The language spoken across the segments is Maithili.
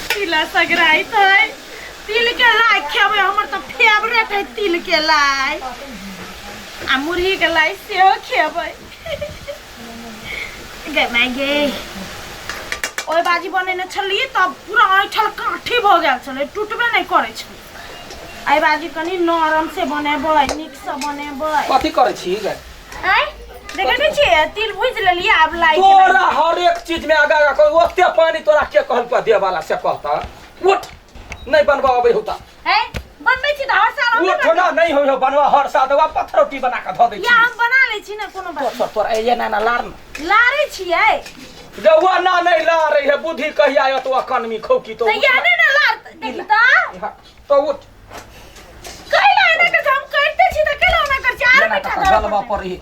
तिला संक्रांति है, तिल के लाइ खेबै। हमर तऽ फेवरेट है तिल के लाइ आ मुरही के लाइ सेहो खेबै। गे माय गे, ओहि बाजी बनेने छलियै तब पूरा ऐठल काठी भऽ गेल छलै, टूटबे नहि करै छलै। एहि बाजी कनि नरम से बनेबै, नीकसँ बनेबै। कथी करै छी गे? आँय, देखै नहि छियै, तिल भुजि लेलियै, आब लाइ के तोरा हर एक चीज में आगा आगा कर। ओते पानी तोरा के कहल दे वाला से कहता? उठ, नहीं बनवा अबै होता। है, बनबै छी तऽ हर साल हम उठ ना, नहीं हो बनवा हर साल तो पथरौटी बना के धऽ दै या छी। हम बना लै छी ने, कोनो बात। तोर तोर ए ना ना लार न। लारै छियै। जौआ ना नहीं ला रही है बुद्धि, कहिया आयत वो कनमी खौकी तो। तऽ या नहि ने लार, देखी तऽ। हाँ, तो उठ। कैला एना कर छी? हम करिते छी तऽ कैला ओना कर छी? आर एना मीठा कऽ धरऽ गलबा पड़तै। पर ही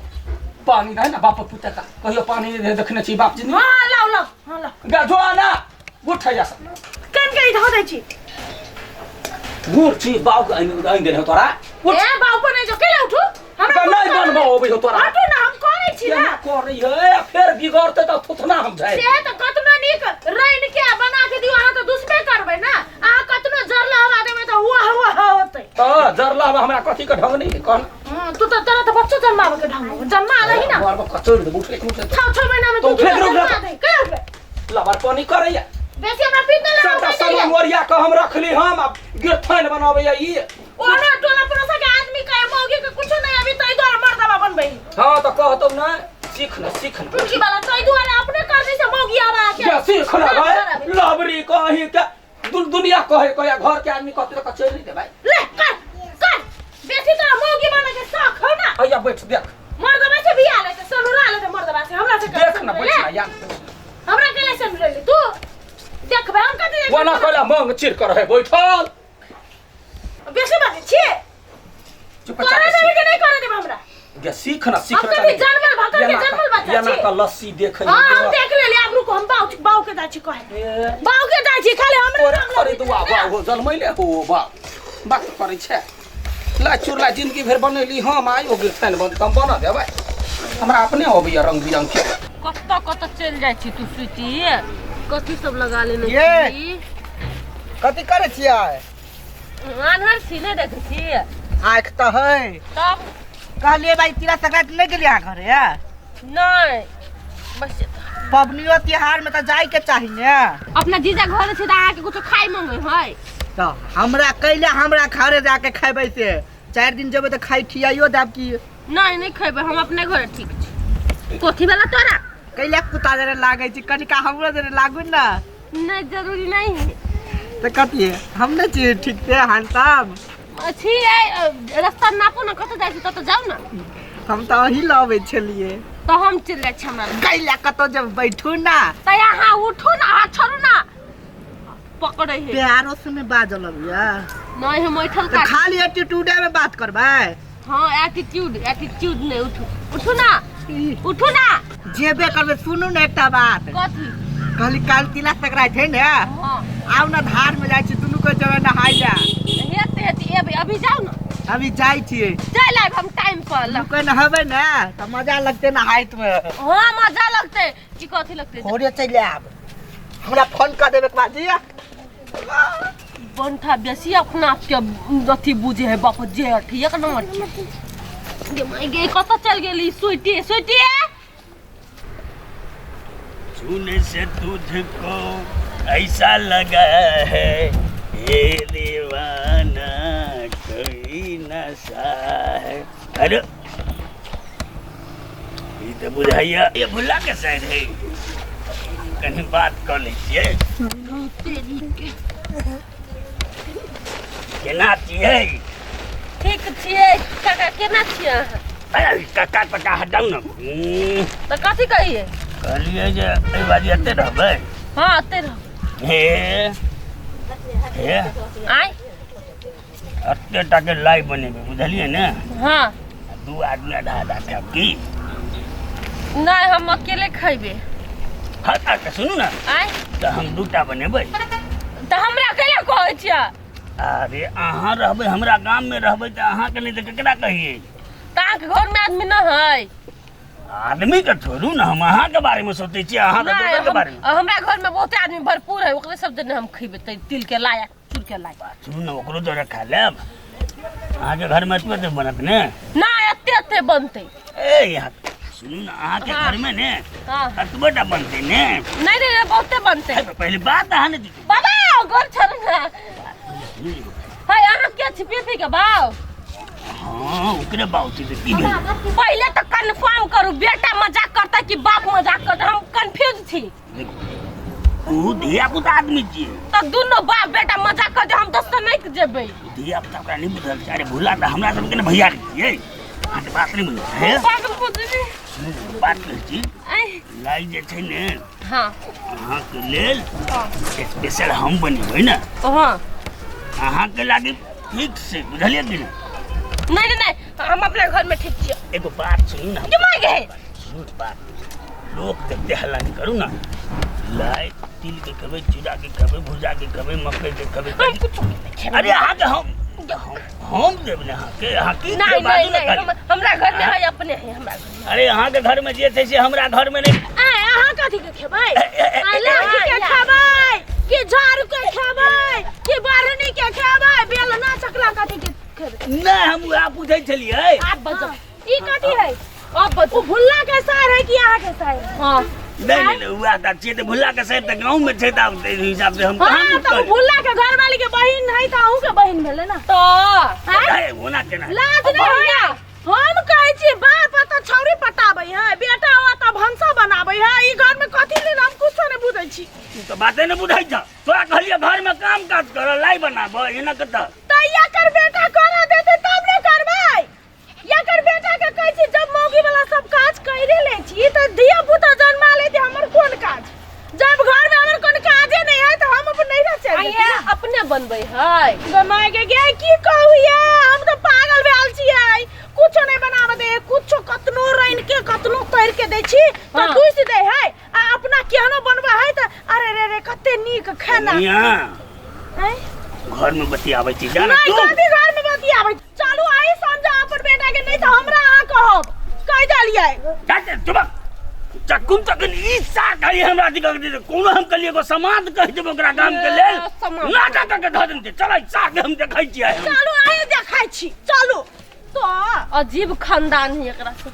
पानी रहे ना, बाप पुते का कहियो पानी नहीं देखने छी बाप जिंदगी। हाँ, लाउ लाउ, हाँ लाउ। गा जो ना, उठ जा सब। कन के धऽ दै छी। गुड़ छी बाप के आनि देने हो तोरा। उठ। ए बाप पर नहि जो, कैला उठू? हमरा नहीं कोनो बनबो अबै हो तोरा। हटू ना, हम करै छी ना। केना करै है, फेर बिगड़तै तऽ थुथना हम जाय। से तऽ कतनो नीक रैन के बना के दियौ, अहाँ तऽ दुसबे करबै ना। अहाँ कतनो जरला हवा देबै तऽ वाह वाह होतै। तऽ जरला हवा हमरा कथी के ढंग नहीं कहन। हाँ, तू तऽ तोरा तऽ बच्चो जन्माबे के ढंग हो, जन्मा रही ना। घर में कचोर दे, उठे उठे। छौ छौ महीना में तो तू उठे दूटा रुक जन्मा दे, केना उठबे? लबर पानी करैया। बेसी हमरा पीत नहि सबटा लगाबै। सामान ओरिया के हम रखली, हम आब गिरथैन बनाबैया ई। ओना टोला पड़ोसा के आदमी कहे मौगी के कुछो नहीं अभी, तई दुआरे मर्दवा बनबै। हाँ तऽ कहतौ ना, सीख ना, सीख ना। टुटकी वाला तई दुआरे अपने करनी से मौगी आवा के। या सीख ना भाई, लबरी कहीं के दुनिया कहे कहे, घर के आदमी कहते तऽ चलि दे भाई। ले कर कर, बेसी तोरा मौगी बने के शौक हो ना। अइया बैठ देख। मर्दवा से बियाह लेते, सनुरा लेते मर्दवा से, हमरा से देख ना, बैठ ना यार। हमरा के ले सनुरा ले तू देखबे हम कथी देखबै? वना कहला मांग चिर कर है बैठल। बेसी बाजै छियै। चुप। करे देबै कि नहि करे देबै हमरा? गे सीख ना, सीख हम कभी जानवर भकर के जन्मल बच्चा एना छी। का लस्सी देख। हाँ, हम देख लेली। आब रुको, हम बाऊ बाऊ के जाइ छी कहे, बाऊ के जाइ छी। खाली हमरे तोरे नाम लऽ खरीदुआ बाऊ हो जन्मैले हो बाऊ बात करै छै। ला चुरला जिंदगी भरि बनैली हम, आइ ओ गिरथैन बन कम बना देबै। हमरा अपने अबैया रंग बिरंग के। कतऽ कतऽ चलि जाइ छी तू स्वीटी? कथी सब लगा लेने ये। छी? कथी करै छियै? आन्हर छी, नहि देखै छी? आँखि तऽ है। तब कहलियै भाई, तिला संक्रांति नहि गेलियै अहाँ घरे? नहि बस। पबनियो तिहार में तऽ जाइके चाही ने। अपना जीजा घर छै तऽ अहाँके कुछो खाइ मंगे है। तऽ हमरा कैले हमरा घरे जाके खेबै से 4 दिन जेबै तऽ खाइ खियाइयो देब की? नहि, नहि खेबै, हम अपने घरे ठीक छी। कथी वाला तोरा? कैले कुत्ता जरे लागै छै? कनिका हमरो जरे लागू ने। नहि, जरूरी नहीं है। तऽ कथी हम नहि छियै ठीक से हैंडसम? छी, रास्ता नापू ने, कतऽ जाइ छी ततऽ जाउ ने। हम तऽ अही लऽ अबै छलियै। तऽ हम चलि जाइ छी, हमरा कैला कतौ जब बैठू ना। तऽ अहाँ उठू ने, अहाँ छोड़ू ने, पकड़ै है। प्यारो से में बाजल अबैया। नहि, हम बैठल तऽ का खाली एटीट्यूडे में बात करबै? हाँ, एटीट्यूड एटीट्यूड नहि। उठू, उठू ना, उठू ना। जेबे करबै। सुनू ने एकटा बात। कथी? कहली काल्हि तिला संक्रांति है ने। हाँ। आउ ने, धार में जाइ छी, दुनू के जेबै नहाय लए। हेते हेते एबै, अभी जाउ ने। अभी जाइ छियै। चलि आयब हम टाइम पर। दुनू के नहेबै ने तऽ मजा लगतै नहाइत में। हाँ, मजा लगतै कि कथी लगतै? भोरे चलि आयब, हमरा फोन कऽ देबै एक बार जी। बंठा बेसी अपना आपके अथी बुझे है। बाप जे अथी एक नंबर गे माय गे, कतऽ चल गेली स्वीटी? स्वीटी! छूने से तुझको ऐसा लगा है, ये दीवाना कोई नशा है। अरे, ई तऽ बुझाइया ये भुला के शायद है, कहीं बात कऽ लै छियै। केना छियै? ठीक छियै काका, केना छियै अहाँ? अरे कक्का पक्का हटाउ ने। तऽ कथी कहियै? कहलियै जे एहि बाजी एते रहबै? हाँ, एते रहबै। हे हे। आय? एते टाके लाइ बनेबै, बुझलियै ने? हाँ। दू आदमी आधा आधा खायब की? नहि, हम अकेले खैबे। हाँ तऽ सुनू ने। आय? तऽ हम दूटा बनेबै। तऽ हमरा कैला कहै छियै? अरे अहाँ रहबै, हमरा गाममे रहबै तऽ अहाँके नहि तऽ केकरा कहियै? तऽ अहाँके घरमे आदमी नहि है? आदमी के छोड़ू ने, हम अहाँ के बारे में सोचै छी, अहाँ के नहीं, दोसर के बारे में। हमरा घर में बहुते आदमी भरपूर है, ओकरे सब देने हम खेबै त तिल के लाया चूर के लाया। सुनू ने, ओकरो जोरे खा लेब। अहाँके घर में एतबे एतबे बनत ने? ना, एते एते बनतै। ए यहाँ सुनू ने, अहाँके घर में ने एतबे टा बनतै ने? नहीं नहीं नहीं, बहुते बनतै। हे, पहिले बात अहाँ ने दियौ। बाबा घर छोड़ू ना। है अहाँ के छी पीपी के बाव? हाँ, ओकरे बाव छी तऽ की भेल? पहिले तऽ कंफर्म करू, बेटा मजाक करता कि बाप मजाक करता, हम कंफ्यूज छी। देखू, उ धिया पुता आदमी छियै। तऽ दुनू बाप बेटा मजाक करते, हम दोसर नहि जेबै। धिया पुता ओकरा नहि बुझल छै। अरे भूला तऽ हमरा सबके ने भैया छियै, अहाँके बात नहि बुझल छै। पागल बुझली। सुनू ने, बात कहै छी। आँय। लाइ जे छै ने, अहाँके लेल स्पेशल हम बनेबै ने। अहाँके लागी ठीक से, बुझलियै कि नहि? नहीं नहीं नहीं, हम अपना घर में ठीक छियै। एगो बात सुनू ने। के माय गे? सुनू ने बात, लोक देखते हल्ला नहि करू ने। लाइ तिल के खेबै, चूड़ा के खेबै, भुजा के खेबै, मकई के खेबै? हम कुछो के नहि खेबै। अरे अहाँके हम देब ने अहाँके, अहाँ की नहीं देब? बाजू नहीं ने नहीं, खाली। हमरा घर में है, अपने है हमरा घर में। अरे अहाँके घर में जे छै से हमरा घर में नहि। आय, अहाँ कथी के खेबै? आय, लाठी के खेबै कि झाड़ू के खेबै कि बारनी के खेबै, बेलना चकला कथी के खेबै? नहि, हम उएह पूछै छलियै। आप बजाओ। ई कथी है? आप बजाओ। ओ भुल्ला के सार है कि अहाँ के सार है? हाँ। नहि नहि नहि, उएह तऽ छियै तऽ भुल्ला के साइड तऽ गाँव में छै, तऽ आब ताहि हिसाब से हम कहाँ हाँ, तऽ ओ भुल्ला के घरवाली के बहिन है तऽ अहूँ के बहिन भेलै ने। तऽ आँय? अरे, ओना केना? लाज नहि होइया? हम कहै छी बाप तऽ छौरी पटाबै है, बेटा तऽ भनसा बनाबै है, ई घर में कथी लेल हम कुछो नहि बुझै छी। तू तऽ बाते नहि बुझै छ। तोरा कहलियै घर में काम काज कर, लाइ बनाब, एना कतऽ? तऽ एकर बेटा करऽ देतै तब ने करबै। एकर बेटा के कहै छी जब मौगी वाला सब काज करे ले छी तऽ धिया पुता जन्मा लेते, हमर कोन काज? जब घर में हमर कोन काजे नहीं है तऽ हम अपन नैहरा चलि आइए जेतियै। अपने बनबै है। गै माय गे, गे की कहू ये, हम तऽ पागल भेल छियै। कुछो नहीं बनाबऽ दे कुछो, कतनो रैन के कतनो तैर के दै छी तऽ दूसि दै है, आ अपना केहनो बनबै है तऽ अरे रे रे कते नीक खाना। मियाँ, आँय? घर में बतियाबै छी, जा ने नहीं, तू। कथी घर में बतियाबै? चलू, आइ समझा अपन बेटा के, नहीं तऽ हमरा अहाँ कहब, कहि देलियै। जा जा, चुप चक्कुम तक ई सार खाली हमरा दिक्कत दे कोनो। हम कहलियै एगो समाद कहि देबै ओकरा गाम के लेल। समाद। नाटक कऽ के धऽ देने छै। चलै, सार के हम देखै छियै हम। चलू, आइ देखै छी, चलू तो। अजीब खानदान है एकरा से।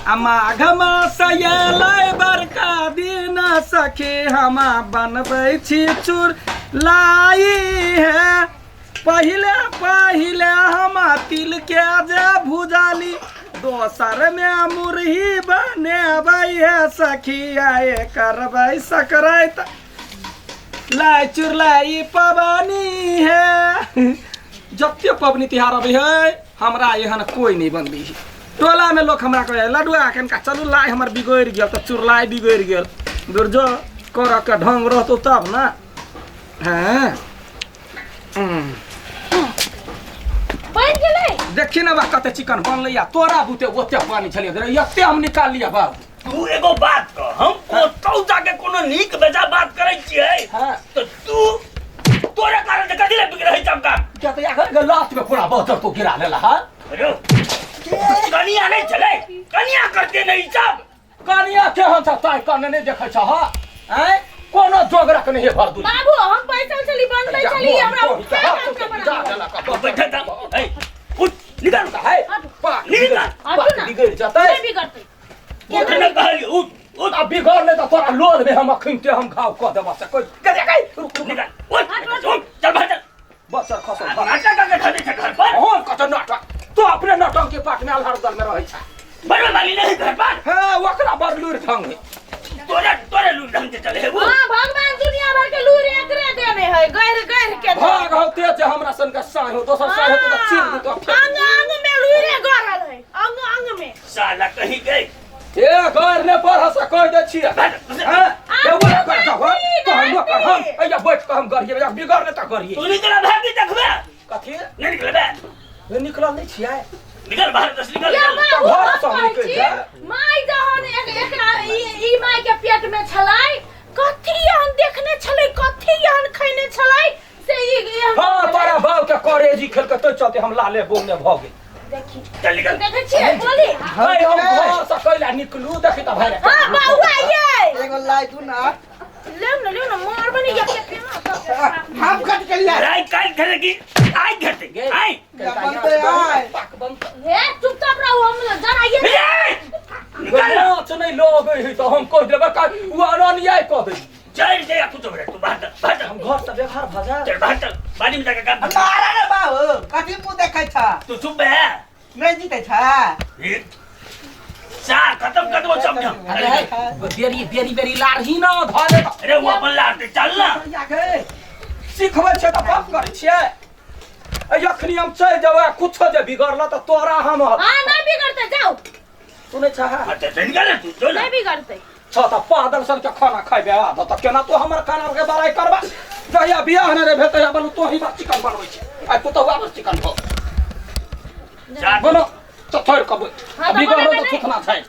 आ माघ मास अयलै बड़का दिन सखी, हमा बनबै छी चूर लाई हे। पहिले पहिले हम तिल के जे भुजली, दोसर में मुरही बनेबै हे सखी। आए करबै सकराइत लाई चुरलाई पबनी हे। जते पबनी तिहार अबै है, हमरा एहन कोई नहीं बनबै है टोला में। लोग हमरा कहै, लडुआ कनका चलू, लाइ हमर बिगड़ि गेल तऽ चुरलाई बिगड़ि गेल। दुर्जो करऽ के ढंग रहतौ तब ने। हाँ। बनि गेलै। देखी ने बा, कते चिकन बनलै या तोरा बुते ओते पानी छलियै रे, एते हम निकाल लिअ बाबू। तू एगो बात कह, हम कतौ जाके कोनो नीक बेजा बात करै छियै तऽ तू तोरे कारण से कथी ले बिगड़ै सब काम? क्या तऽ एखन के लात में पूरा बहतर तू गिरा लेला हा। अरे कनिया नहि छलै, कनिया करते नहीं सब। कनिया केहन छ ताइ कने नहि देखै छ हा? आँय, कोनो जोगरक नहि हे भर दुनिया। बाबू, हम बैसल छली, बनबै छली, हमरा उठा के हमरा बना। बैठे था, ए उठ, निकल। है पाक निकल। पाक बिगड़ि जेतै। नहि बिगड़तै। उठ ने कहलियै, उठ उठ। आ बिगड़ नहि तऽ तोरा लोल में हम अखन हम घाव कऽ देबऽ से कोइ गे गे, रुक रुक। निकल, उठ उठ, चल भाई चल। बस सर, खसल। नाटक करके धऽ दै छै घर पर। हम कत नाटक? तू अपने नाटक के पाट में अल्हड़ दल में रहै छ। बनबै वाली नहीं घर पर। हाँ, ओकरा बड़ लूरि ढंग है। तोरे तोरे लूर ढंग से चले है वो। हाँ, भगवान दुनिया भर के लूर एकरे देने है, गैर गैर के। भाग हो तेज जे हमरा सन के साँय हो, दोसर साँय होतौ तऽ चीर देतौ। अंग अंग में लूरे गड़ल है, अंग अंग में। साला कहीं गए। ए घर ने पढ़ से कह दे छियै। हाँ, एगो ने कर जाओ, तो हम कर हम अइया बैठ के हम गरिए, बिगड़ ने तऽ गरिए। तू निकल भागी देखबे। कथी? नहीं निकलबे? ए, निकलल नहि छियै। निकल बाहर दस, निकल। या निकल। बाबू, घर हम सँ कहै निकलि छी, जा। माय जहन एकरा ई माय के पेट में छलै, कथी एहन देखने छलै, कथी एहन खैने छलै से ई एहन? हाँ, तोरा बाप के करेजी खेल के तो चलते हम लाले बोमने भऽ गेल। देखी। चल निकल। देखै छियै बोली। भाई हम घर से कैला निकलू देखी त भाई। हां बाबू आइए। एगो लाई दू ना। ले न ले न मार बनी या के ना। हम कट के लिया। राई काल घर की आई घर से आई। बनते आय। पाक बनते। हे चुपचाप रहो हम जरा ये। निकल। नाच नहीं लोग है तो हम कह देबै का उ अनन्याय कह दे। चल जा तू तो बेटा तू बाहर चल बाहर चल। हम घर से बेघर भजा। चल बाहर चल बाड़ी में जाके काम कर। मारा रे बाबू कथी मुंह देखै छ? तू चुप बे। नहीं जीते छ। चार खत्म कर दो सब। अरे बेरी बेरी बेरी लारही ना धरे। अरे वो अपन लार दे चल ना। सिखबै छै त बाप करै छियै। अखनी हम चलि जेबै कुछो जे बिगड़ल त तोरा हम। हां नहीं बिगड़ते जाओ। तू नहीं चाह। अच्छा निकल तू चल। नहीं बिगड़ते। छ त पादल सन के खाना खैबे आ त केना तू हमर खाना के बड़ाई करबा? जहिया बियाह ने रे भेल तहिया बोलू तोही बा चिकन बनबै छै। आ पुतहु आबै चिकन खो। बोलो त थोड़ कब बिगड़ल त थुथना छै।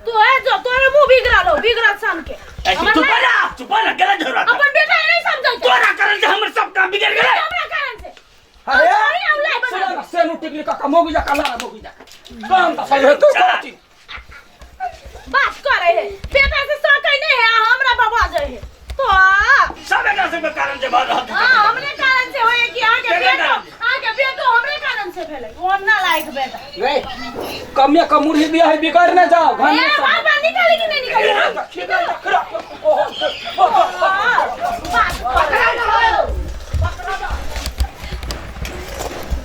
तू है जो तोरे मुंह बिगड़लो बिगड़ल सन के। चुप ना चुप ना गलत झोरा। अपन बेटा नहीं समझै तोरा कारण से हमर सब काम बिगड़ गेलै। हमरा कारण से। अरे सुन सेनु टिकली काका मोगी जा काला मोगी जा काम त सही है तू करती बात करे है बेटा से सकै नहीं है हमरा बाबा जे है तो सब एकरा सब के कारण से भर रहल। हां हमरे कारण से होए कि आगे बेटो आगे बेटो हमरे कारण से भेलै ओ ना लायक बेटा रे कमे क मुरही दिया है बिगड़ न जाओ घर में। ए बाबा